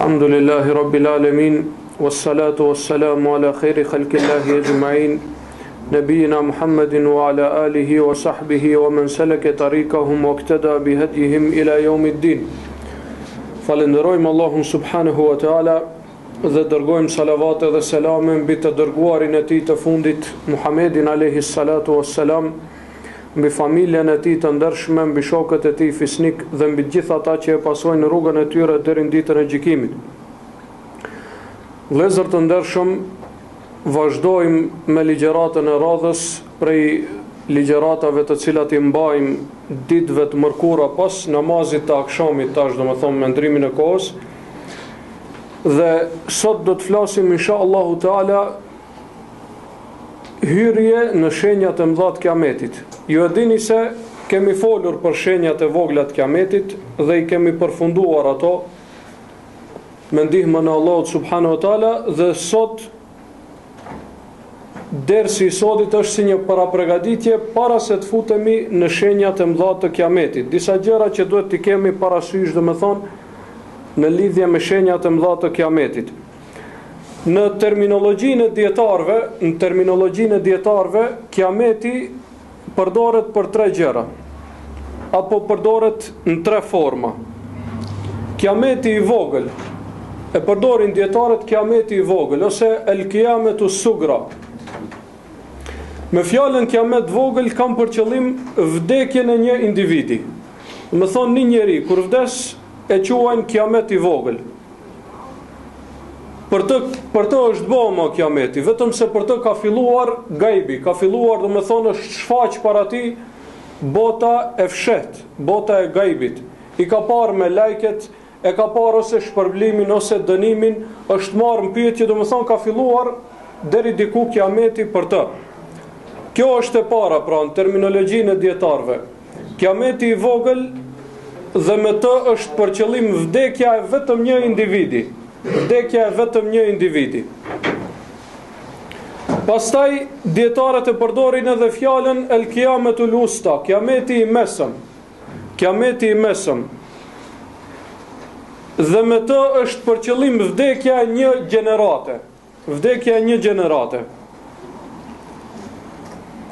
الحمد لله رب العالمين والصلاة والسلام على خير خلق الله أجمعين نبينا محمد وعلى آله وصحبه ومن سلك طريقهم واقتدى بهديهم إلى يوم الدين Falënderojmë Allahun subhanahu wa taala dhe dërgojmë salavate dhe selame mbi të dërguarin e tij të fundit Muhammedin alayhi salatu wassalam mbi familjen e tij të ndershme, mbi shokët e tij fisnik dhe mbi të gjithë ata që e pasojnë rrugën e tyre deri në ditën e gjykimit. Vëllezër të ndershëm, vazhdojmë me ligjëratën e radhës prej ligjëratave të cilat i mbajmë ditëve të mërkura pas namazit të akshamit tash, domethënë me ndrimin e kohës. Dhe sot do të flasim insha Allahu Teala hyrje në shenjat e mëdha të Kiametit. Ju e dini se kemi folur për shenjat e vogla të Kiametit dhe i kemi përfunduar ato me ndihmën e Allahut subhanahu wa taala dhe sot dersi i sotit është si një parapregaditje para se të futemi në shenjat e mëdha të Kiametit. Disa gjëra që duhet t'i kemi parasysh, domethënë, në lidhje me shenjat e mëdha të Kiametit. Në terminologjinë e dijetarëve, në terminologjinë e dijetarëve, Kiameti përdoret për tre gjëra apo përdoret në tre forma. Kiameti i vogël e përdorin dijetarët kiameti i vogël ose el kiametu sugra. Me fjalën kiamet vogël kanë për qëllim vdekjen e një individi. Domethënë një njeri kur vdes e quajnë kiamet i vogël. Për të, për të është bo ma kiameti, vetëm se për të ka filluar gajbi, ka filluar domethënë është shfaq para tij bota e fshehtë, bota e gajbit. I ka parë melajket, e ka parë ose shpërblimin ose dënimin, është marrë në pyetje, domethënë ka filluar deri diku kiameti për të. Kjo është e para, pra në terminologjinë e dijetarëve. Kiameti i vogël dhe me të është për qëllim vdekja e vetëm një individi. Vdekja e vetëm një individi. Pastaj dijetarët e përdorin edhe fjalën el kiametul usta, kiameti i mesëm. Kiameti i mesëm. Dhe me të është për qëllim vdekja e një gjenerate. Vdekja e një gjenerate.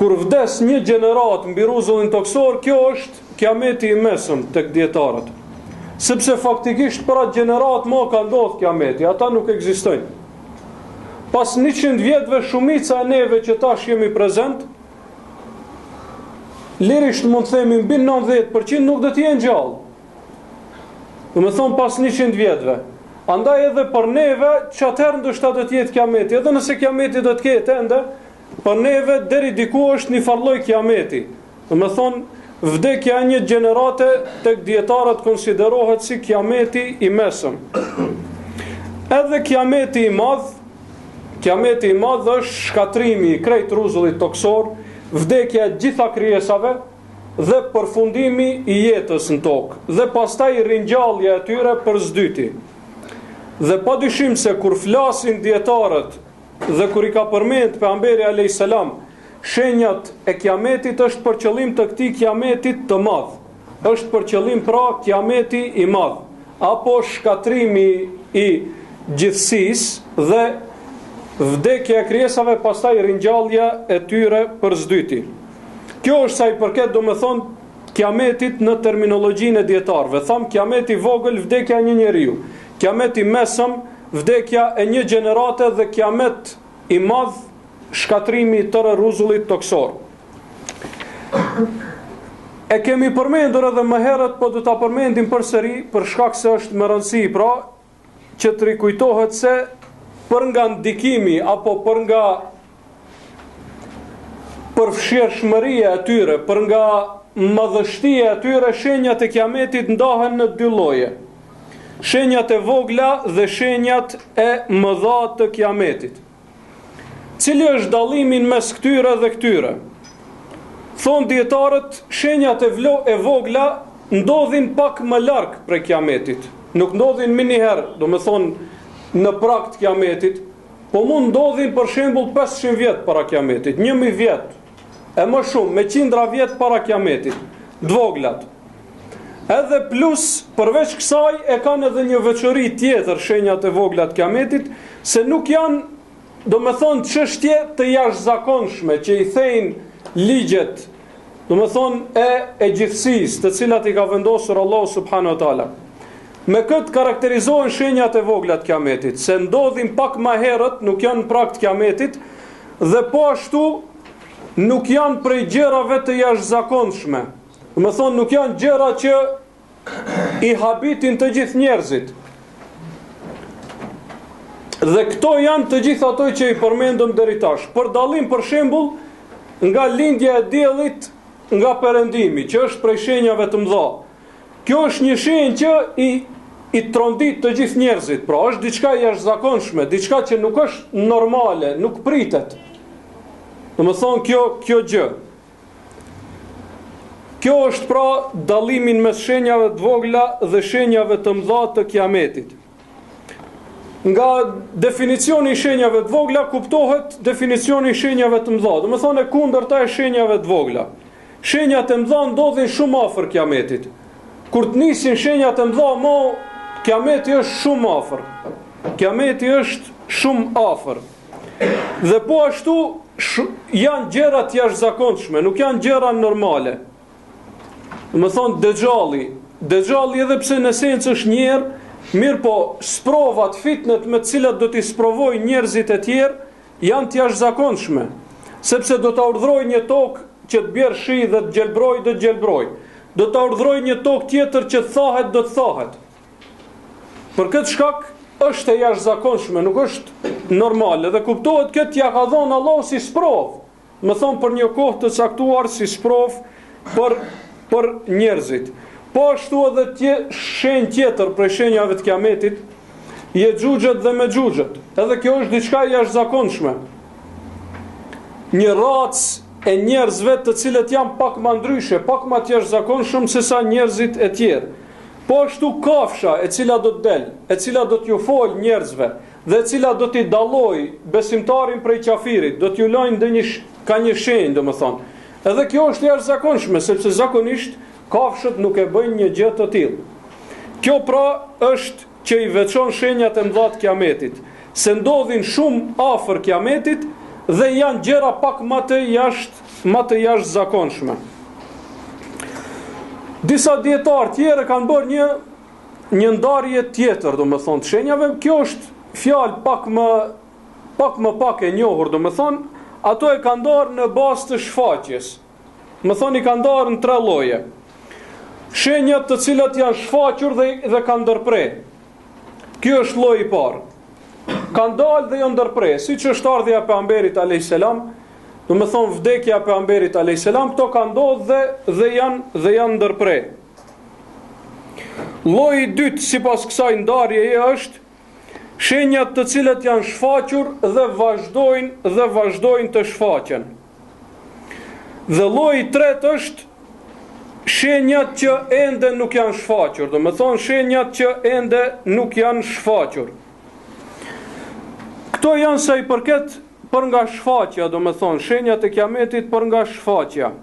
Kur vdes një gjeneratë mbi rruzullin tokësor, kjo është kiameti i mesëm tek dijetarët. Sepse faktikisht për atë gjeneratë ma ka ndodhur kiameti, ata nuk ekzistojnë. Pas 100 vjetëve shumica e neve që tash jemi prezent, lirisht mund të themi mbi 90% nuk do të jenë gjallë. Domethonë pas 100 vjetëve. Andaj edhe për neve, që atëherë ndoshta do të jetë kiameti, edhe nëse kiameti do të ketë ende, për neve deri diku është një farë lloj kiameti. Domethonë, vdekja e një gjenerate tek dijetarët konsiderohet si kiameti i mesëm. Edhe kiameti i madh, kiameti i madh është shkatërrimi i krejt rruzullit tokësor, vdekja e gjitha krijesave, dhe përfundimi i jetës në tokë dhe pastaj ringjallja e tyre për së dyti. Dhe padyshim se kur flasin dijetarët dhe kur i ka përmend pejgamberi alayhis salam shenjat e kiametit është për qëllim të këtij kiametit të madh. Është për qëllim pra kiameti i madh apo shkatërrimi i gjithësisë dhe vdekja e krijesave pastaj ringjallja e tyre për së dyti. Kjo është sa i përket domethonë kiametit në terminologjinë e dijetarëve. Thamë kiameti i vogël vdekja e një njeriu, kiamet i mesëm vdekja e një gjenerate dhe kiamet i madh shkatërrimi i tërë rruzullit tokësor. E kemi përmendur edhe më herët, po do ta përmendim përsëri për shkak se është me rëndësi, pra që të rikujtohet se për nga ndikimi apo për nga përfshirshmëria e tyre, për nga madhështia e tyre, shenjat e kiametit ndahen në dy lloje. Shenjat e vogla dhe shenjat e mëdha të kiametit. Cili është dallimi mes këtyre dhe këtyre? Thonë dijetarët, shenjat e vlo e vogla ndodhin pak më larg prej kiametit. Nuk ndodhin menjëherë, domethonë në prag të kiametit, po mund ndodhin për shembull 500 vjet para kiametit, 1000 vjet e më shumë, me qindra vjet para kiametit, të voglat. Edhe plus Përveç kësaj e kanë edhe një veçori tjetër shenjat e vogla të Kiametit, se nuk janë, domethënë, çështje të jashtëzakonshme që i thejnë ligjet, domethënë e e gjithësisë, të cilat i ka vendosur Allahu subhanahu wa taala. Me këtë karakterizohen shenjat e vogla të Kiametit, se ndodhin pak më herët, nuk janë në prag të Kiametit dhe po ashtu nuk janë prej gjërave të jashtëzakonshme. Domethënë nuk janë gjëra që i habitin të gjithë njerëzit. Dhe këto janë të gjithë ato që i përmendëm deri tash. Për dallim për shembull nga lindja e diellit nga perëndimi, që është prej shenjave të mëdha. Kjo është një shenjë që i i trondit të gjithë njerëzit, pra është diçka e jashtëzakonshme, diçka që nuk është normale, nuk pritet. Domethënë kjo kjo gjë. Kjo është pra dallimin mes shenjave të vogla dhe shenjave të mëdha të Kiametit. Nga definicioni i shenjave të vogla kuptohet definicioni i shenjave të mëdha, domethënë e kundërta e shenjave të vogla. Shenjat e mëdha ndodhin shumë afër Kiametit. Kur të nisin shenjat e mëdha, mo Kiameti është shumë afër. Kiameti është shumë afër. Dhe po ashtu janë gjëra të jashtëzakonshme, nuk janë gjëra normale. Domethënë Dexhalli, Dexhalli edhe pse në esencë është njeri, mirëpo sprovat, fitnet me të cilat do t'i sprovojë njerëzit e tjerë, janë të jashtëzakonshme, sepse do ta urdhërojë një tokë që të bjerë shi dhe të gjelbrojë, do të gjelbrojë. Do ta urdhërojë një tokë tjetër që të thahet, do të thahet. Për këtë shkak është e jashtëzakonshme, nuk është normale dhe kuptohet këtë ja ka dhënë Allahu si sprovë. Domethënë për një kohë të caktuar si sprovë për për njerëzit. Po ashtu edhe tje, shenjë tjetër prej shenjave të Kiametit, Jexhuxhët dhe Mexhuxhët. Edhe kjo është diçka e jashtëzakonshme. Një racë e njerëzve të cilët janë pak më ndryshe, pak më të jashtëzakonshëm se sa njerëzit e tjerë. Po ashtu kafsha e cila do të del, e cila do t'ju folë njerëzve dhe e cila do t'i dallojë besimtarin prej qafirit, do t'ju lojë ndonjë ka një shenjë, domethënë. Edhe kjo është e jashtëzakonshme, sepse zakonisht kafshët nuk e bëjnë një gjë të tillë. Kjo pra është që i veçon shenjat e mëdha të Kiametit, se ndodhin shumë afër Kiametit dhe janë gjëra pak më të jashtë më të jashtëzakonshme. Disa dijetarë tjerë kanë bërë një një ndarje tjetër, domethënë, të shenjave, kjo është fjalë pak më pak më pak e njohur, domethënë, ato e kanë ndarë në bazë të shfaqjes. Domethënë i kanë ndarë në tre lloje. Shenjat të cilat janë shfaqur dhe dhe kanë ndërpre. Kjo është lloji i parë. Kanë dalë dhe janë ndërpre, siç është ardhja e pejgamberit alayhis salam, domethënë vdekja e pejgamberit alayhis salam, këto kanë ndodhur dhe dhe janë dhe janë ndërpre. Lloji i dytë sipas kësaj ndarjeje është shenjat të cilat janë shfaqur dhe vazhdojnë dhe vazhdojnë të shfaqen. Dhe lloji i tretë është shenjat që ende nuk janë shfaqur, domethënë shenjat që ende nuk janë shfaqur. Këto janë sa i përket për nga shfaqja, domethënë shenjat e kiametit për nga shfaqja.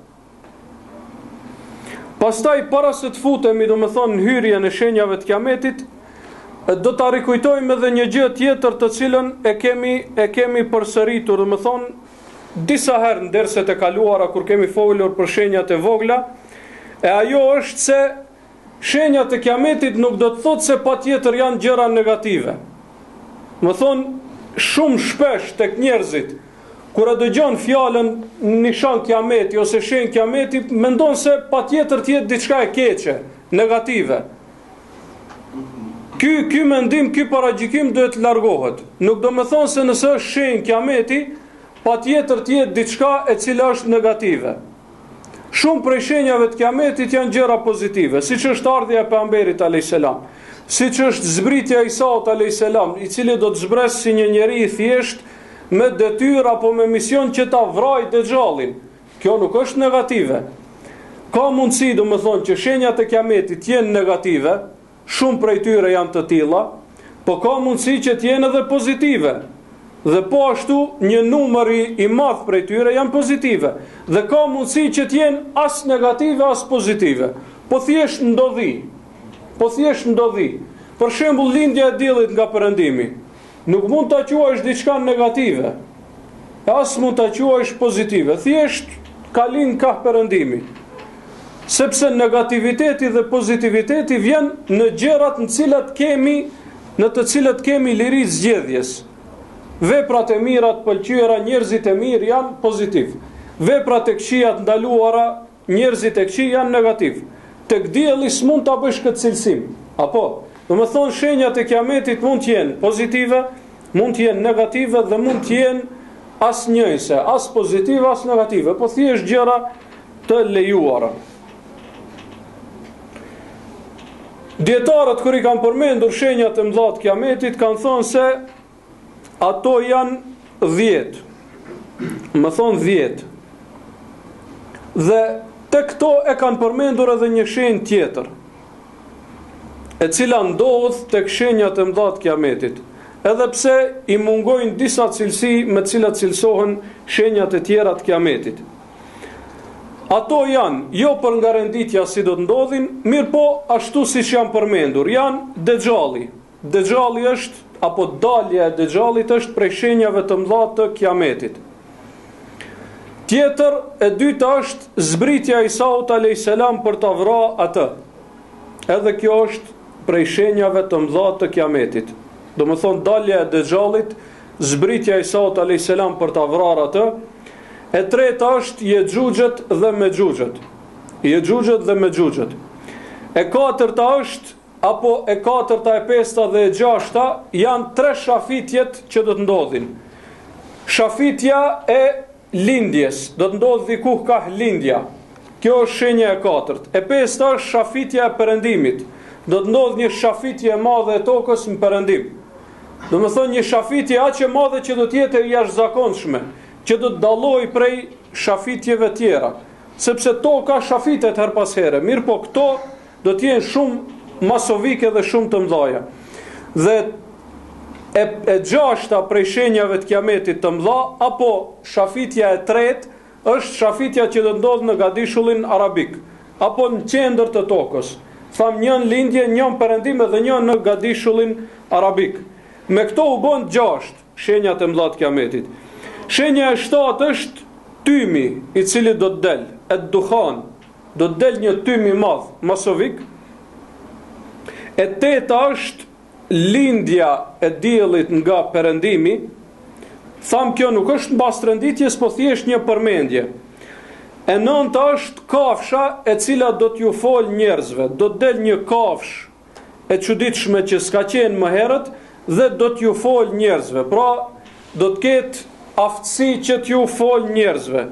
Pastaj para se të futemi, domethënë në hyrjen e shenjave të kiametit, do ta rikujtojmë edhe një gjë tjetër të cilën e kemi e kemi përsëritur, domethënë disa herë në derset e kaluara kur kemi folur për shenjat e vogla, e ajo është se shenjat e kiametit nuk do të thotë se patjetër janë gjëra negative. Domethënë, shumë shpesh tek njerëzit, kur e dëgjon fjalën nishan kiameti ose shenjë kiameti, mendon se patjetër të jetë diçka e keqe, negative. Ky ky mendim, ky paragjykim duhet të largohet. Nuk do me thonë se nëse është shenjë kiameti, patjetër të jetë diçka e cila është negative. Shumë prej shenjave të kiametit janë gjëra pozitive, siç është ardhja e pejgamberit alayhis salam, siç është zbritja e Isaut alayhis salam, i cili do të zbresë si një njeri i thjeshtë me detyrë apo me mision që ta vrajë Dexhallin. Kjo nuk është negative. Ka mundësi, domethënë, që shenjat e kiametit të jenë negative, shumë prej tyre janë të tilla, po ka mundësi që të jenë edhe pozitive. Dhe po ashtu një numër i, i madh prej tyre janë pozitive. Dhe ka mundësi që të jenë as negative as pozitive. Po thjesht ndodhi. Po thjesht ndodhi. Për shembull lindja e diellit nga perëndimi. Nuk mund ta quajsh diçka negative. E as mund ta quajsh pozitive. Thjesht ka lind kah perëndimi. Sepse negativiteti dhe pozitiviteti vjen në gjërat në cilat kemi në të cilat kemi liri zgjedhjes. Veprat e mira të pëlqyera njerëzit e mirë janë pozitiv. Veprat e këqija të ndaluara njerëzit e këqij janë negativ. Tek dielli s'mund ta bësh këtë cilësim. Apo, domethënë shenjat e kiametit mund të jenë pozitive, mund të jenë negative dhe mund të jenë asnjëjëse, as pozitive, as negative, po thjesht gjëra të lejuara. Dijetarët kur i kanë përmendur shenjat e mëdha të kiametit kanë thënë se ato janë 10. Domethënë 10. Dhe te këto e kanë përmendur edhe një shenjë tjetër, e cila ndodh tek shenjat e mëdha të kiametit, edhe pse i mungojnë disa cilësi me të cilat cilësohen shenjat e tjera të kiametit. Ato janë, jo për nga renditja si do të ndodhin, mirëpo ashtu siç janë përmendur, janë Dexhalli. Dexhalli është, apo dalja e Dexhallit është prej shenjave të mëdha të Kiametit. Tjetër, e dyta është zbritja e Isaut alayhis salam për ta vra atë. Edhe kjo është prej shenjave të mëdha të Kiametit. Domethënë dalja e Dexhallit, zbritja e Isaut alayhis salam për ta vrarë atë, E treta është Jexhuxhët dhe Mexhuxhët. Jexhuxhët dhe Mexhuxhët. E katërta është apo e katërta, e pesta dhe e gjashta janë tre shafitjet që do të ndodhin. Shafitja e lindjes do të ndodhë diku kah lindja. Kjo është shenja e katërt. E pesta është shafitja e perëndimit. Do të ndodhë një shafitje e madhe e tokës në perëndim. Domethënë një shafitje aq e madhe që do të jetë e jashtëzakonshme, që do të dallojë prej shafitjeve tjera, sepse toka shafitet herë pas here, mirëpo këto do të jenë shumë masovike dhe shumë të mëdhaja. Dhe e, e gjashta prej shenjave të kiametit të mëdha, apo shafitja e tretë, është shafitja që do të ndodhë në gadishullin arabik, apo në qendër të tokës. Thamë një në lindje, një në perëndim edhe një në gadishullin arabik. Me këto u bënë gjashtë. Shenjat e mëdha të Kiametit. Shenja e shtatë është tymi i cili do të del, ed-duhan, do të del një tym i madh, masovik. E teta është lindja e diellit nga perëndimi. Thamë kjo nuk është mbas renditjes, po thjesht një përmendje. E nënta është kafsha e cila do t'ju fol njerëzve, do të del një kafshë e çuditshme që s'ka qenë më herët dhe do t'ju fol njerëzve. Pra, do të ketë aftësi që t'ju fol njerëzve.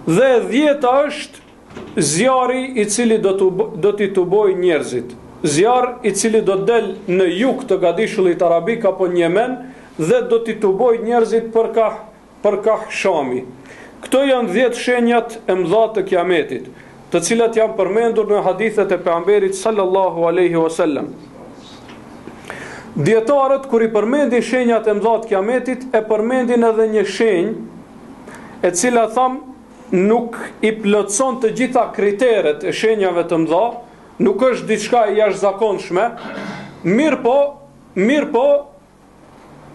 Dhe e dhjeta është zjarri i cili do të do t'i tubojë njerëzit. Zjarr i cili do të del në jug të gadishullit arabik apo në Jemen dhe do t'i tubojë njerëzit për kah për kah Shami. Këto janë dhjetë shenjat e mëdha të Kiametit, të cilat janë përmendur në hadithet e Pejgamberit sallallahu alaihi wasallam. Dijetarët kur i përmendin shenjat e mëdha të Kiametit, e përmendin edhe një shenjë e cila thamë nuk i plotëson të gjitha kriteret e shenjave të mëdha, nuk është diçka e jashtëzakonshme, mirëpo, mirëpo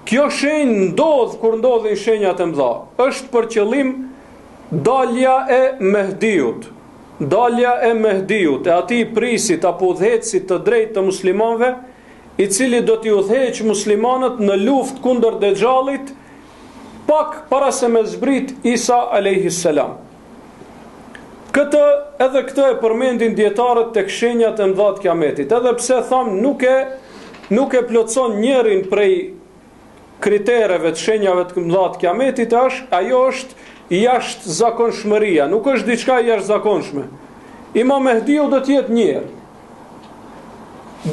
Kjo shenjë ndodh kur ndodhin shenjat e mëdha. Është për qëllim dalja e Mehdiut. Dalja e Mehdiut, e atij prijësit apo udhëheqësit të drejtë të muslimanëve, i cili do t'i udhëheqë muslimanët në luftë kundër Dexhallit pak para se me zbrit Isa alejhi selam. Këtë edhe këtë e përmendin dijetarët tek shenjat e mëdha të Kiametit, edhe pse thamë nuk e nuk e plotëson njërin prej kritereve të shenjave të mëdha të Kiametit, është ajo është jashtëzakonshmëria, nuk është diçka e jashtëzakonshme. Imam Mehdiu do të jetë njeri.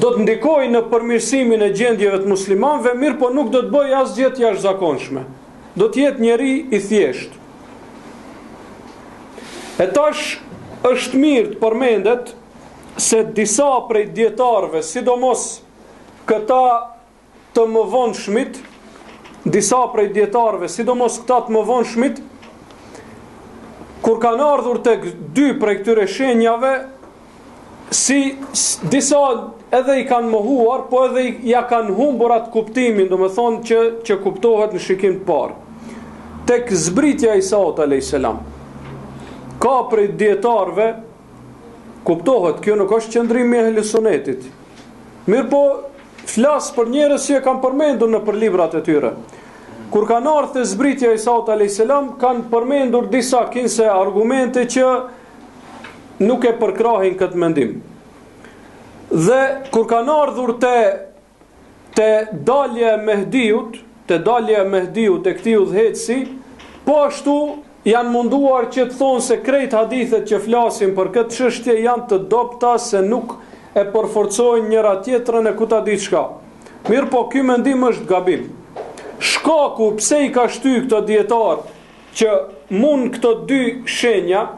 Do të ndikojë në përmirësimin e gjendjeve të muslimanëve, mirëpo nuk do të bëjë asgjë të jashtëzakonshme. Do të jetë njeri i thjeshtë. E tash është mirë të përmendet se disa prej dijetarëve, sidomos këta të mëvonshmit, disa prej dijetarëve, sidomos këta të mëvonshmit, kur kanë ardhur tek dy prej këtyre shenjave, Si disa edhe i kanë mohuar, po edhe ja kanë humbur atë kuptimin, domethonë që, që kuptohet në shikim të parë. Tek zbritja e Isaut a.s. Ka prej dijetarëve, kuptohet, kjo nuk është qëndrimi i ehli sunetit. Mirëpo, flas për njerëz që e kanë përmendur nëpër librat e tyre. Kur kanë ardhur te zbritja e Isaut a.s. kanë përmendur disa kinse argumente që nuk e përkrahin këtë mendim. Dhe kur kanë ardhur te te dalja e Mehdiut, te dalja e Mehdiut te këtij udhëheqësi, po ashtu janë munduar që të thonë se krejt hadithet që flasin për këtë çështje janë të dobëta se nuk e përforcojnë njëra tjetrën e ku ta di çka. Mirëpo ky mendim është gabim. Shkaku pse i ka shty këto dijetarë që mund këto dy shenja,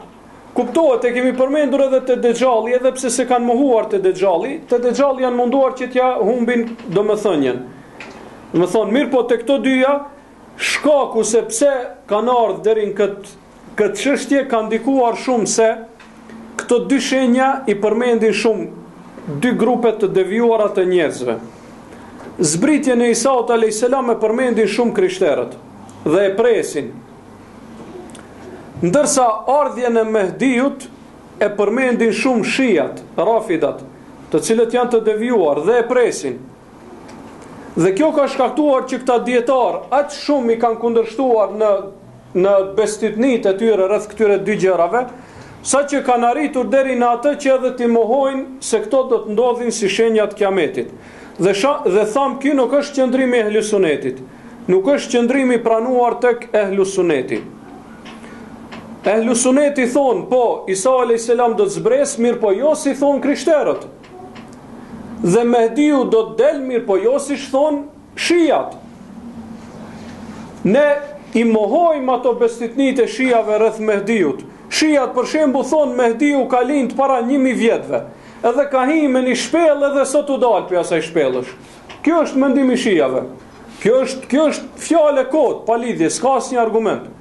kuptohet e kemi përmendur edhe te Dexhalli, edhe pse s'e kanë mohuar te Dexhalli, te Dexhalli janë munduar që t'ja humbin domethënien. Domethonë, mirëpo te këto dyja, shkaku se pse kanë ardhur deri në këtë këtë çështje ka ndikuar shumë se këto dy shenja i përmendin shumë dy grupe të devijuara të njerëzve. Zbritjen e Isaut alayhis salam e përmendin shumë krishterët. dhe e presin. Ndërsa ardhjen e Mehdiut e përmendin shumë shiat, rafidat, të cilët janë të devijuar dhe e presin. Dhe kjo ka shkaktuar që këta dijetarë aq shumë i kanë kundërshtuar në në bestytnitë e tyre rreth këtyre dy gjërave, saqë kanë arritur deri në atë që edhe t'i mohojnë se këto do të ndodhin si shenja të kiametit. Dhe sha, dhe thamë ky nuk është qëndrimi i ehli sunetit. Nuk është qëndrim i pranuar tek Ehlu Sunneti. Ehlu Sunneti thonë, po, Isa a.s. do të zbresë, mirëpo jo si thonë krishterët. Dhe Mehdiu do të del, mirëpo jo siç thonë shijat. Ne i mohojmë ato bestytnitë e shijave rreth Mehdiut. Shijat për shembull thonë Mehdiu ka lind para 1000 vjetëve. Edhe ka hi me një shpellë edhe sot u dalë prej asaj shpellësh. Kjo është mendimi i shijave. Kjo është kjo është fjalë e kotë, pa lidhje, s'ka asnjë argument.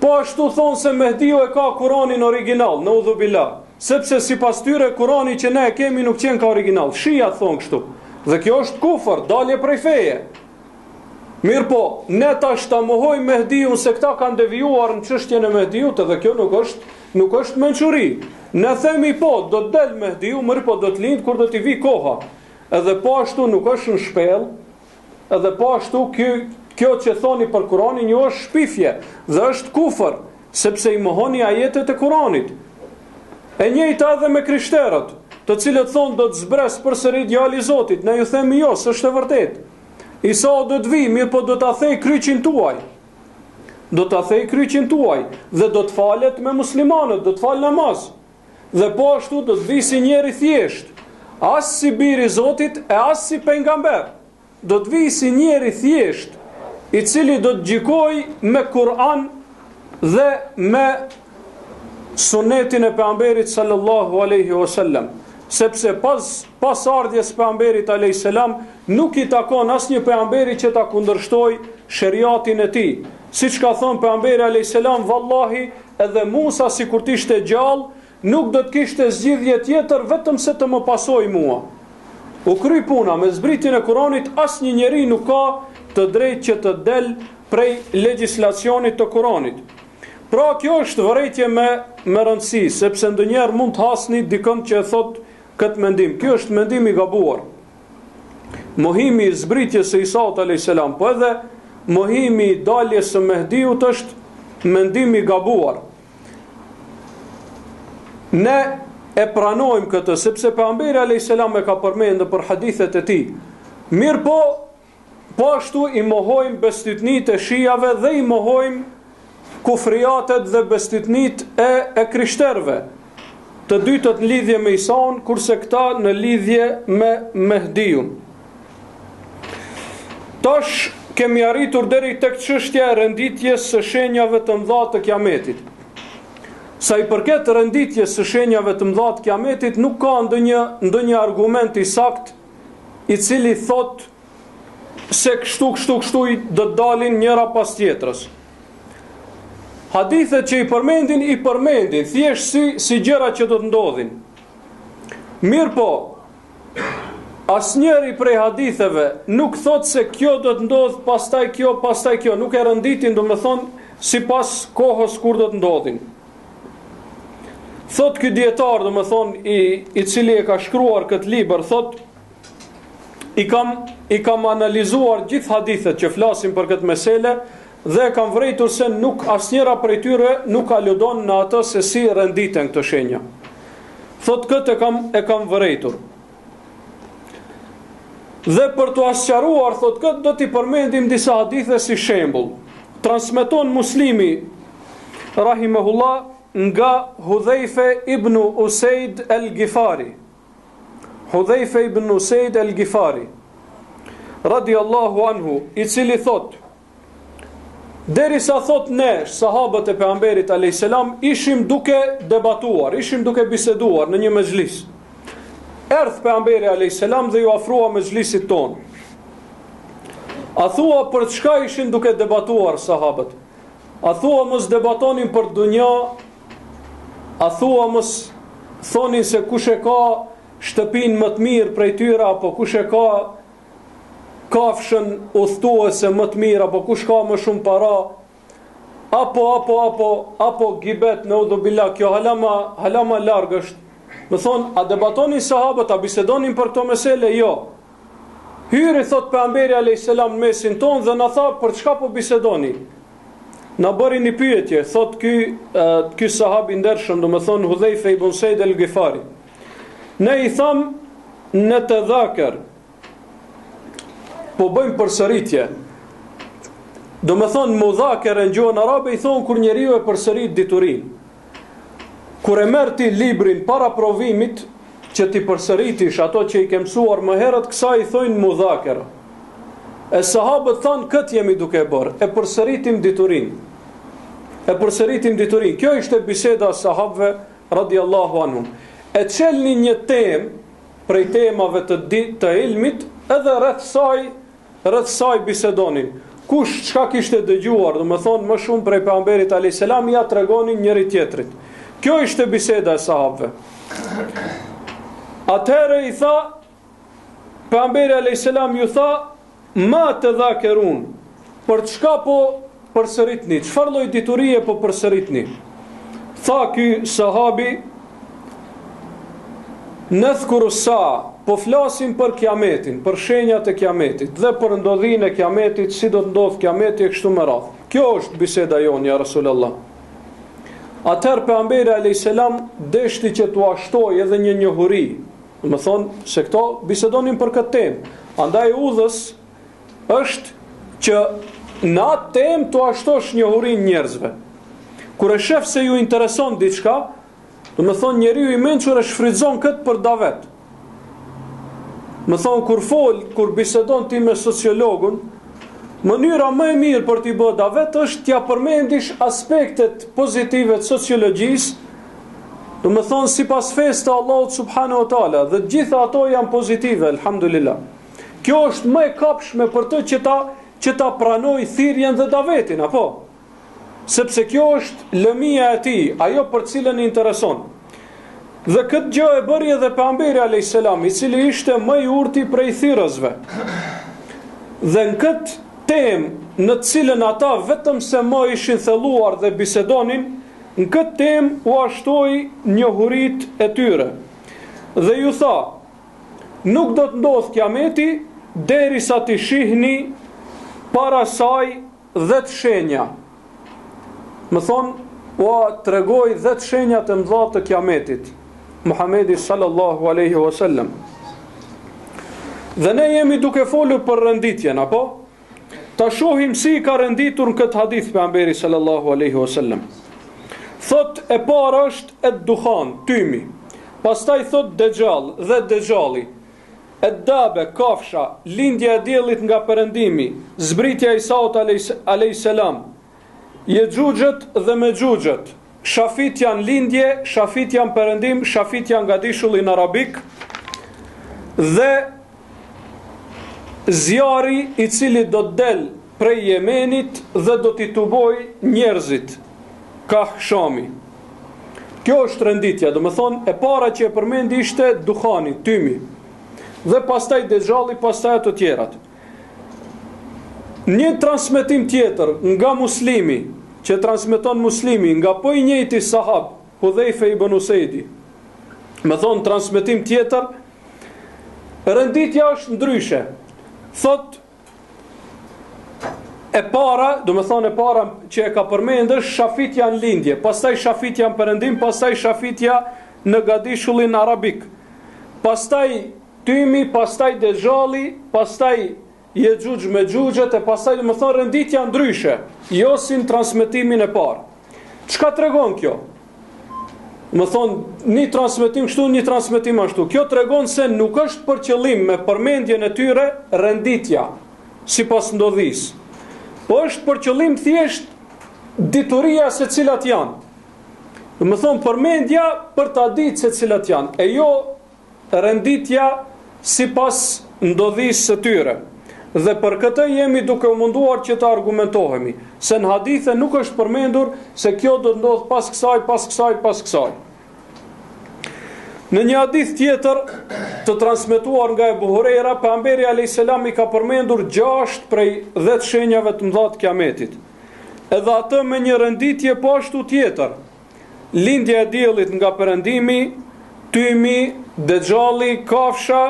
Po ashtu thonë se Mehdiu e ka Kuranin origjinal, neudhu billah, sepse sipas tyre Kurani që ne e kemi nuk qenka origjinal. Shijat thonë kështu. Dhe kjo është kufër, dalje prej feje. Mirëpo, ne tash ta mohojmë Mehdiun se këta kanë devijuar në çështjen e Mehdiut, edhe kjo nuk është nuk është mençuri. Ne themi po, do të del Mehdiu, mirëpo do të lind kur do t'i vi koha. Edhe po ashtu nuk është në shpellë, edhe po ashtu ky, kjo që thoni për Kuranin ju është shpifje dhe është kufër, sepse i mohoni ajetet e Kuranit. E njëjta edhe me krishterët, të cilët thonë do të zbres përsëri djali i Zotit, ne ju themi jo, s'është e vërtetë. Isa do të vijë, mirëpo do ta thej kryqin tuaj. Do ta thej kryqin tuaj dhe do të falet me muslimanët, do të falë namaz. Dhe po ashtu do të vijë si njeri i thjeshtë, as si bir i Zotit e as si pejgamber. Do të vijë si njeri i thjeshtë, i cili do të gjykojë me Kur'an dhe me sunetin e pejgamberit sallallahu alaihi wasallam, sepse pas pas ardhjes së pejgamberit alaihi salam nuk i takon asnjë pejgamberi që ta kundërshtojë sheriatin e tij. Siç ka thënë pejgamberi alaihi salam, vallahi Edhe Musa sikur të ishte gjallë, nuk do të kishte zgjidhje tjetër vetëm se të më pasojë mua. U kry puna, me zbritjen e Kuranit asnjë njeri nuk ka të drejtë që të del prej legjislacionit të Kuranit. Pra kjo është vërejtje me me rëndësi, sepse ndonjëherë mund të hasni dikënd që e thotë këtë mendim. Ky është mendim i gabuar. Mohimi i zbritjes së Isaut alayhis salam, po edhe mohimi i daljes së Mehdiut është mendim i gabuar. Ne e pranojmë këtë sepse pejgamberi alayhis salam e ka përmendur nëpër hadithet e tij. Mirëpo, Po ashtu i mohojmë bestytnitë e shijave dhe i mohojmë kufriatet dhe bestytnitë e, e krishterëve. Të dytët në lidhje me Isaun, kurse këta në lidhje me Mehdiun. Tash kemi arritur deri tek çështja e renditjes së shenjave të mëdha të Kiametit. Sa i përket renditjes së shenjave të mëdha të Kiametit, nuk ka ndonjë ndonjë argument i saktë i cili thotë se kështu kështu kështu do të dalin njëra pas tjetrës. Hadithet që i përmendin i përmendin thjesht si si gjëra që do të ndodhin. Mirëpo, asnjëri prej haditheve nuk thotë se kjo do të ndodhë, pastaj kjo, pastaj kjo, nuk e renditin, domethënë, sipas kohës kur do të ndodhin. Thotë ky dijetar, domethënë, i, i cili e ka shkruar këtë libër, thotë, i kam, i kam analizuar gjithë hadithet që flasin për këtë mesele, dhe e kam vërejtur se nuk asnjëra prej tyre nuk aludon në atë se si renditen këto shenja. Thotë këtë e kam e kam vërejtur. Dhe për t'ua sqaruar, thotë këtë, do t'i përmendim disa hadithe si shembull. Transmeton Muslimi rahimehullah nga Hudhejfe ibn Usejd el Gifari. Hudhejfe ibn Usejd el Gifari radiallahu anhu, i cili thotë Derisa thotë ne, sahabët e pejgamberit alayhis salam, ishim duke debatuar, ishim duke biseduar në një mexhlis. Erdh pejgamberi alayhis salam dhe iu afrua mexhlisit tonë. A thua për çka ishin duke debatuar sahabët? A thua mos debatonin për dunja? A thua mos thonin se kush e ka shtëpinë më të mirë prej tyre apo kush e ka kafshën udhëtuese më të mirë apo kush ka më shumë para apo apo apo apo gibet neudhubillah kjo hala ma hala ma larg është domethonë a debatonin sahabët a bisedonin për këto mesele jo hyri thot pejgamberi alayhis salam në mesin tonë dhe na tha për çka po bisedoni na bëri një pyetje thot ky ky sahab i ndershëm domethonë Hudhejfe ibn Usejd el-Gifari ne i tham netedhaker po bëjmë përsëritje. Domethonë, mudhakere në gjuhën arabe i thonë kur njeriu e përsërit diturinë. Kur e merr ti librin para provimit, që t'i përsëritish ato që i ke mësuar më herët, kësaj i thonë mudhakere. E sahabët thanë, këtë jemi duke e bërë, e përsëritim diturinë. E përsëritim diturinë. Kjo ishte biseda e sahabëve radiallahu anhum. E çelnin një temë, prej temave të di, të ilmit, edhe rreth saj, rreth saj bisedonin. Kush çka kishte dëgjuar, domethonë më shumë prej pejgamberit alayhis salam ia tregonin njëri tjetrit. Kjo ishte biseda e sahabëve. Atëherë i tha pejgamberi alayhis salam ju tha Ma tedhakerun, për çka po përsëritni, çfarë lloj diturie po përsëritni? Tha ky sahabi, Nedhkuru saa, po flasim për kiametin, për shenjat e kiametit dhe për ndodhinë e kiametit, si do të ndodhë kiameti e kështu me radhë. Kjo është biseda jonë, ja Resulallah. Atëherë pejgamberi alayhis salam deshti që t'ua shtojë edhe një njohuri, Domethonë, se këto bisedonin për këtë temë. Andaj e udhës është që në atë temë t'ua shtosh njohurinë njerëzve. Kur e shef se ju intereson diçka, domethonë, njeriu i mençur e shfrytëzon këtë për davet. Domethonë, kur fol, kur bisedon ti me sociologun, mënyra më e mirë për t'i bë davet është t'ia përmendish aspektet pozitive të sociologjisë, Domethonë sipas fesë të Allahut subhanahu wa taala dhe të gjitha ato janë pozitive, alhamdulillah. Kjo është më e kapshme për të që ta që ta pranojë thirrjen dhe davetin, apo? Sepse kjo është lëmia e tij, ajo për cilën i intereson. Dhe këtë gjë e bëri edhe pejgamberi alayhis salam, i cili ishte më i urti prej thirrësve. Dhe në këtë temë në të cilën ata vetëm se më ishin thelluar dhe bisedonin, Në këtë temë ua shtoi njohuritë e tyre dhe ju tha, Nuk do të ndodhë Kiameti derisa t'i shihni para saj dhetë shenja. Domethonë, ua tregoi dhetë shenjat e mëdha të Kiametit, Muhamedi sallallahu alaihi wasallam. Dhe ne jemi duke folur për renditjen, apo? Ta shohim si i ka renditur në këtë hadith pejgamberi sallallahu alaihi wasallam. Thot e para është ed-duhan, tymi. Pastaj thot dexhall dhe dexhalli. Ed-dabe, kafsha, lindja e diellit nga perëndimi, zbritja e Isaut alaihi salam. Jexhuxhët dhe Mexhuxhët. Shafitja në lindje, shafitja në perëndim, shafitja në gadishullin arabik dhe zjarri i cili do të del prej Jemenit dhe do t'i tubojë njerëzit kah Shami. Kjo është renditja, domethonë, e para që e përmendi ishte duhani, tymi, dhe pastaj Dexhalli, pastaj ato tjerat. Një transmetim tjetër nga Muslimi, që transmeton Muslimi, nga po i njëjti sahab, Hudhejfe ibn Usejdi, me thonë transmetim tjetër, renditja është ndryshe. Thot, e para, domethonë e para që e ka përmend është shafitja në lindje, pastaj shafitja në perëndim, pastaj shafitja në gadishullin arabik. Pastaj tymi, pastaj Dexhalli, pastaj Jexhuxh Mexhuxhët e pastaj domethonë renditja ndryshe, jo si në transmetimin e parë. Çka tregon kjo? Domethonë, një transmetim kështu, një transmetim ashtu. Kjo tregon se nuk është për qëllim me përmendjen e tyre renditja, sipas ndodhisë. Po është për qëllim thjesht dituria se cilat janë. Domethonë, përmendja për ta ditë se cilat janë, e jo renditja sipas ndodhisë së tyre. Dhe për këtë jemi duke u munduar që të argumentohemi, se në hadithe nuk është përmendur se kjo do të ndodhë pas kësaj, pas kësaj, pas kësaj. Në një hadith tjetër të transmetuar nga Ebu Hurejra, pejgamberi alayhis salam i ka përmendur 6 prej 10 shenjave të mëdha të Kiametit. Edhe atë me një renditje po ashtu tjetër, Lindja e diellit nga perëndimi, tymi, dexhalli, kafsha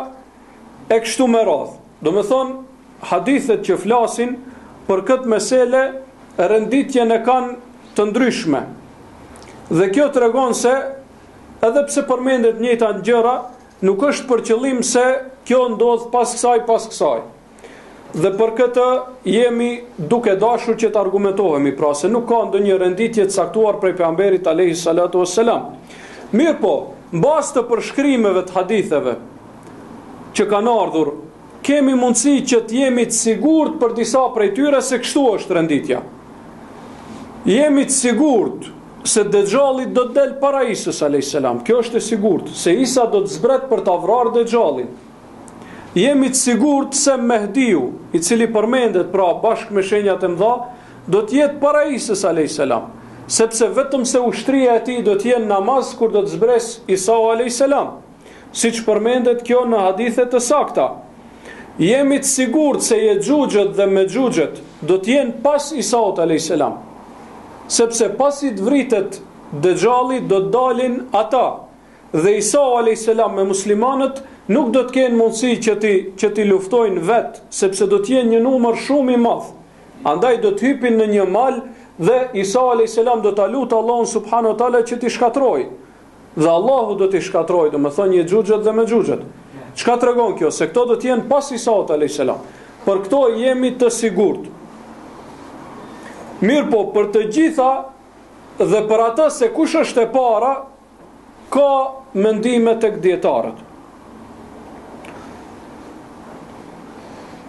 e kështu me radhë. Domethonë, hadithet që flasin për këtë mesele renditjen e kanë të ndryshme. Dhe kjo tregon se edhe pse përmendet njëjta gjëra, nuk është për qëllim se kjo ndodh pas kësaj, pas kësaj. Dhe për këtë jemi duke dashur që të argumentohemi, pra se nuk ka ndonjë renditje të caktuar prej pejgamberit alayhi salatu wassalam. Mirëpo, në bazë të përshkrimeve të haditheve që kanë ardhur, kemi mundësi që të jemi të sigurt për disa prej tyre se kështu është renditja. Jemi të sigurt se Dexhalli do të del para Isës alayhis salam. Kjo është e sigurt se Isa do të zbret për ta vrarë Dexhallin. Jemi të sigurt se Mehdiu, i cili përmendet pra bashkë me shenjat e mëdha, do të jetë para Isës alayhis salam, sepse vetëm se ushtria e tij do të jenë namaz kur do të zbresë Isau alayhis salam, siç përmendet kjo në hadithe të sakta. Jemi të sigurt se Jexhuxhët dhe Mexhuxhët do të jenë pas Isaut alayhis salam, sepse pasi të vritet Dexhalli do të dalin ata, Dhe Isau alejhi selam me muslimanët nuk do të kenë mundësi që t'i që t'i luftojnë vetë, sepse do të jenë një numër shumë i madh. Andaj do të hypin në një mal dhe Isau alejhi selam do ta lutë Allahun subhanahu wa taala që t'i shkatërrojë. Dhe Allahu do t'i shkatërrojë, domethënë Jexhuxhët dhe Mexhuxhët. Çka tregon kjo? Se këto do të jenë pas Isaut alejhi selam. Për këto jemi të sigurt. Mirëpo, për të gjitha dhe për atë se kush është e para, Ka mendime tek dijetarët.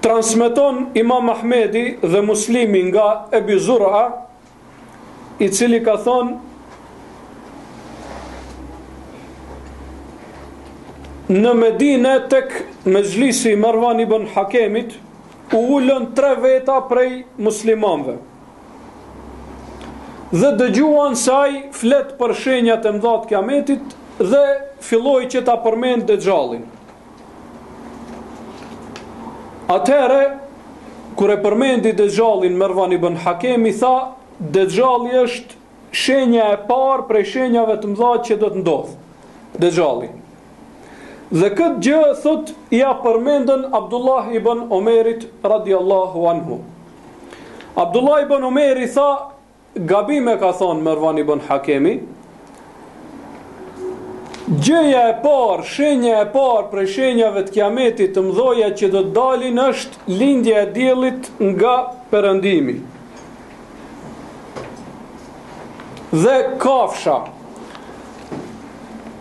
Transmeton Imam Ahmedi dhe Muslimi nga Ebi Zur'a, i cili ka thonë në Medine tek mexhlisi i Mervan ibn Hakemit u ulën tre veta prej muslimanëve. Dhe dëgjuan se ai flet për shenjat e mëdha të Kiametit dhe filloi që ta përmend Dexhallin. Atëherë kur e përmendi Dexhallin Mervan ibn Hakemi tha Dexhalli është shenja e parë prej shenjave të mëdha që do të ndodhë. Dexhalli. Dhe këtë gjë thot ia përmendën Abdullah ibn Omerit radiallahu anhu. Abdullah ibn Omeri tha, gabim e ka thonë Mervan ibn Hakemi, gjëja e parë, shenja e parë prej shenjave të kiametit të mdhoja që do të dalin është lindja e diellit nga perëndimi. Dhe kafsha.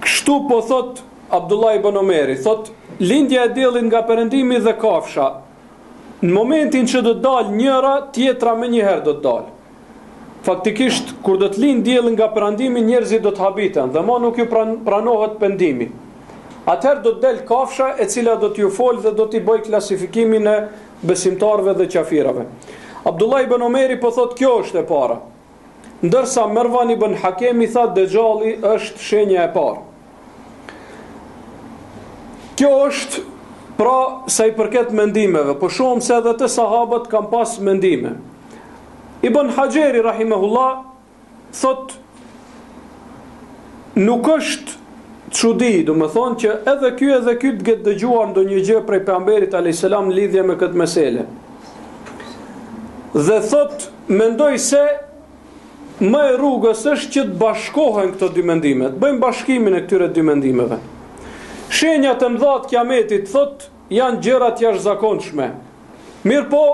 Kështu po thot Abdullah ibn Omeri, thot lindja e diellit nga perëndimi dhe kafsha. Në momentin që do të dalë njëra, tjetra menjëherë do të dalë. Faktikisht, kur do të lindë dielli nga perëndimi, njerëzit do të habiten dhe më nuk ju pran, pranohet pendimi. Atëherë do të del kafsha e cila do t'ju folë dhe do t'i bëjë klasifikimin e besimtarëve dhe qafirave. Abdullah ibn Omeri po thotë kjo është e para. Ndërsa Mervan ibn Hakemi tha Dexhalli është shenja e parë. Kjo është pra sa i përket mendimeve, po shohim se edhe te sahabët kanë pas mendime. Ibn Haxheri rahimehullah thot nuk është çudi, domethonë që edhe ky edhe ky të ketë dëgjuar ndonjë gjë prej pejgamberit alayhis salam në lidhje me këtë mesele. Dhe thot mendoj se më e rrugës është që të bashkohen këto dy mendime, të bëjmë bashkimin e këtyre dy mendimeve. Shenjat e mëdha të kiametit thot janë gjëra të jashtëzakonshme. Mirëpo,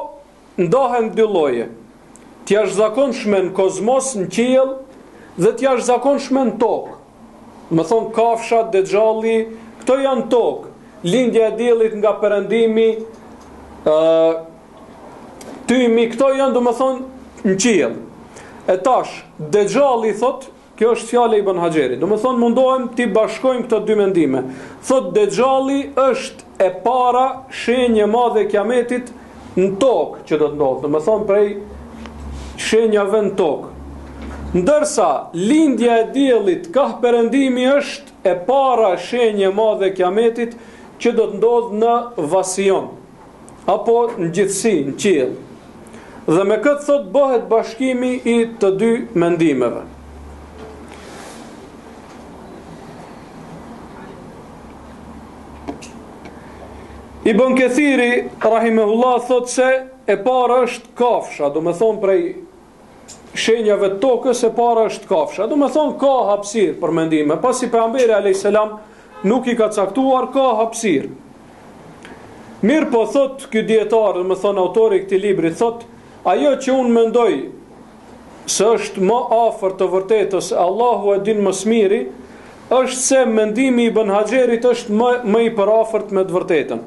ndahen dy lloje, të jashtëzakonshme në kozmos, në qiell dhe të jashtëzakonshme në tokë. Domethonë kafsha, dexhalli, këto janë tokë. Lindja e diellit nga perëndimi, ë tymi, këto janë domethonë në qiell. E tash, dexhalli thot, Kjo është fjala e Ibn Haxherit. Domethonë mundohem t'i bashkojmë këto dy mendime. Thot Dexhalli është e para shenjë e madhe e Kiametit në tokë që do të ndodhë. Domethonë prej shenjave në tokë. Ndërsa lindja e diellit kah perëndimi është e para shenjë e madhe e Kiametit që do të ndodhë në vasion apo në gjithësi, në qiell. Dhe me këtë thot bëhet bashkimi i të dy mendimeve. Ibn Kethiri, rahimehullah, thot se e para është kafsha, domethonë prej shenjave të tokës e para është kafsha. Domethonë ka hapësirë për mendime, pasi pejgamberi a.s. nuk i ka caktuar, ka hapësirë. Mirëpo thot ky dijetar, domethonë autori i këtij libri, thot, ajo që unë mendoj se është më afër të vërtetës, Allahu e din më së miri, është se mendimi i Ibn Haxherit është më, më i përafërt me të vërtetën.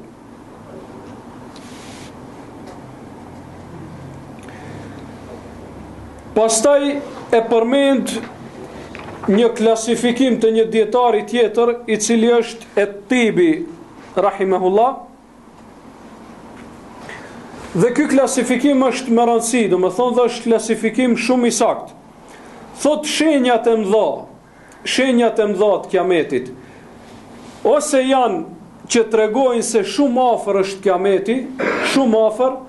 Pastaj e përmend një klasifikim të një dijetari tjetër, i cili është Et-Tibi, rahimehullah. Dhe ky klasifikim është me rëndësi, domethonë dhe është klasifikim shumë i saktë. Thot shenjat e mëdha, shenjat e mëdha të kiametit, ose janë që tregojnë se shumë afër është kiameti, shumë afër,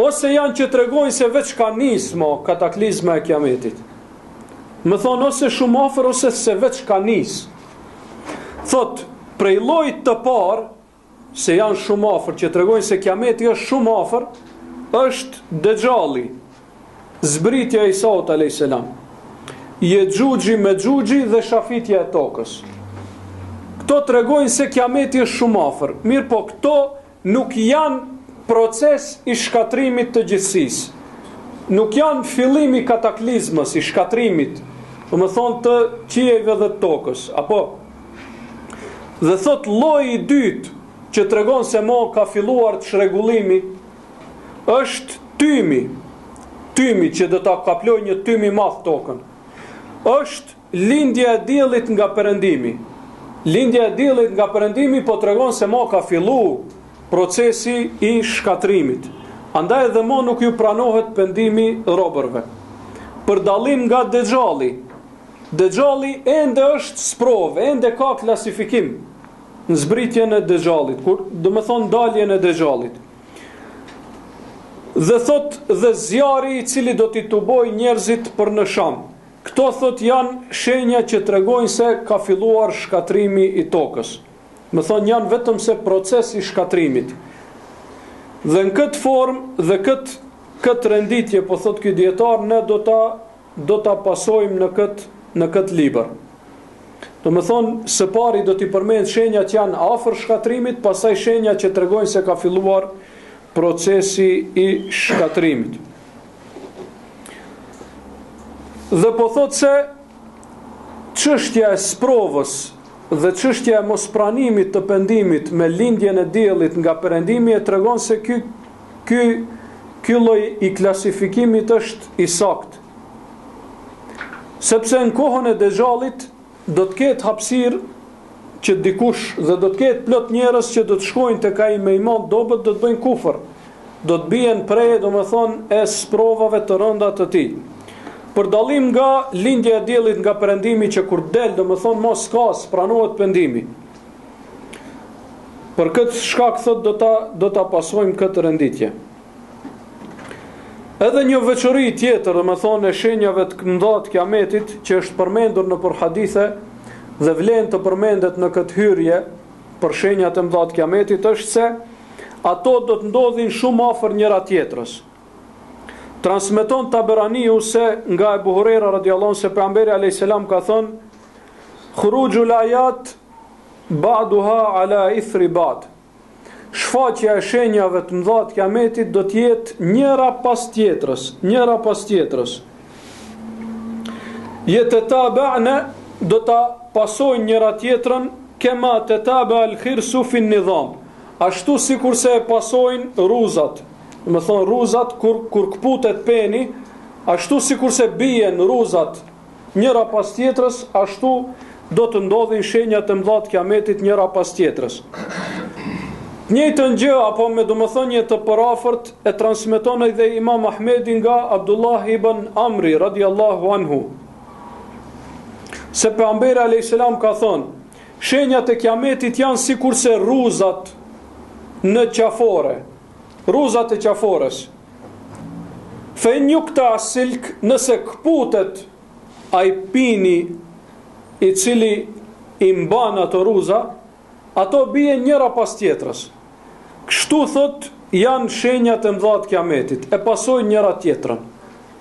ose janë që tregojnë se veç ka nis mo kataklizma e kiametit. Domethonë ose shumë afër ose se veç ka nis. Thot, prej llojit të parë, se janë shumë afër, që tregojnë se kiameti është shumë afër, është Dexhalli, zbritja e Isaut a.s. Jexhuxhi Mexhuxhi dhe shafitja e tokës. Këto tregojnë se kiameti është shumë afër. Mirëpo këto nuk janë proces i shkatërrimit të gjithësisë. Nuk janë fillim i kataklizmës, i shkatërrimit, domethonë të qiejve dhe të tokës, apo? Dhe thot lloji i dytë që tregon se mo ka filluar çrregullimi është tymi. Tymi që do ta kaplojë një tym i madh tokën. Është Lindja e diellit nga perëndimi. Lindja e diellit nga perëndimi po tregon se mo ka fillu procesi i shkatërrimit. Andaj edhe mo nuk ju pranohet pendimi robërve. Për dallim nga Dexhalli, Dexhalli ende është sprovë, ende ka klasifikim në zbritjen e Dexhallit, kur domethonë daljen e Dexhallit. Dhe thot dhe zjarri i cili do t'i tubojë njerëzit për në Sham. Këto thotë janë shenja që tregojnë se ka filluar shkatërrimi i tokës. Domethonë janë vetëm se proces i shkatërrimit. Dhe në këtë formë dhe këtë këtë renditje po thotë ky dijetar ne do ta do ta pasojmë në këtë në këtë libër. Domethonë, së pari do t'i përmend shenjat që janë afër shkatërrimit, pastaj shenjat që tregojnë se ka filluar procesi i shkatërrimit. Dhe po thotë se çështja e sprovës dhe çështja e mospranimit të pendimit me lindjen e diellit nga perëndimi e tregon se ky ky ky lloj i klasifikimit është i saktë. Sepse në kohën e Dexhallit do të ketë hapësirë që dikush dhe do të ketë plot njerëz që do të shkojnë tek ai me iman dobët do të bëjnë kufër. Do të bien pre, domethonë, e sprovave të rënda të tij. Për dallim nga lindja e diellit nga perëndimi që kur del, domethënë mo s'ka, s'pranohet pendimi. Për këtë shkak thotë do ta do ta pasojmë këtë renditje. Edhe një veçori tjetër, domethënë e shenjave të mëdha të Kiametit që është përmendur nëpër hadithe dhe vlen të përmendet në këtë hyrje për shenjat e mëdha të Kiametit është se ato do të ndodhin shumë afër njëra tjetrës. Transmeton Taberaniu se nga Ebu Hurejra radiallahu anhu se pejgamberi alayhis salam ka thënë Khuruxhul ayat ba'duha ala ithri ba'd. Shfaqja e shenjave të mëdha të Kiametit do të jetë njëra pas tjetrës, njëra pas tjetrës. Jetetaba'ne do ta pasojnë njëra tjetrën kema tetaba al khirsu fi nidham. Ashtu sikurse e pasojnë rruzat, domethënë rruzat kur kur kputet peni, ashtu sikurse bien rruzat njëra pas tjetrës, ashtu do të ndodhin shenjat e mëdha të Kiametit njëra pas tjetrës. Të njëjtën gjë apo me domethënie të përafërt e transmeton edhe Imam Ahmedi nga Abdullah ibn Amri radiallahu anhu. Se pejgamberi alayhis salam ka thënë, shenjat e Kiametit janë sikurse rruzat në qafore, rruzat e qafores. Fe in jukta silk, nëse këputet ai pini i cili i mban ato rruza, ato bien njëra pas tjetrës. Kështu thot janë shenjat e mëdha të Kiametit, e pasojnë njëra tjetrën.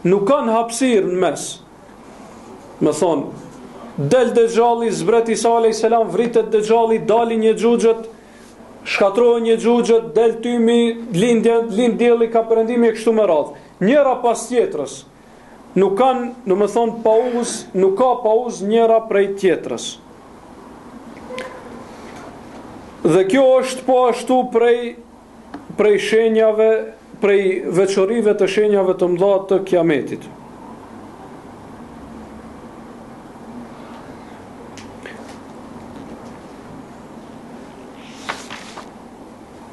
Nuk kanë hapësirë në mes. Domethonë, del Dexhalli, zbret Isa alayhis salam, vritet Dexhalli, dalin Jexhuxhët, Shkatërrohen Jexhuxhët, del tymi, lindja, lind dielli ka perëndimi e kështu me radhë. Njëra pas tjetrës. Nuk kanë, domethonë, pauzë, nuk ka pauzë njëra prej tjetrës. Dhe kjo është po ashtu prej prej shenjave, prej veçorive të shenjave të mëdha të Kiametit.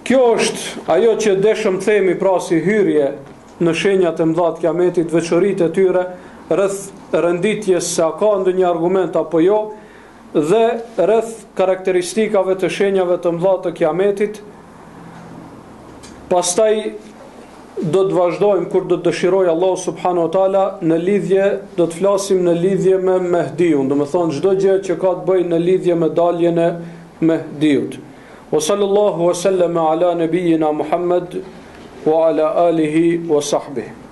Kjo është ajo që deshëm të themi pra si hyrje në shenjat e mëdha të Kiametit, veçoritë e tyre, rreth renditjes se a ka ndonjë argument apo jo, dhe rreth karakteristikave të shenjave të mëdha të Kiametit. Pastaj do të vazhdojmë kur do të dëshirojë Allahu subhanahu wa taala në lidhje do të flasim në lidhje me Mehdiun, domethonë çdo gjë që ka të bëjë në lidhje me daljen e Mehdiut. Wa sallallahu wa sallama ala nabiyyina Muhammad wa ala alihi wa sahbihi.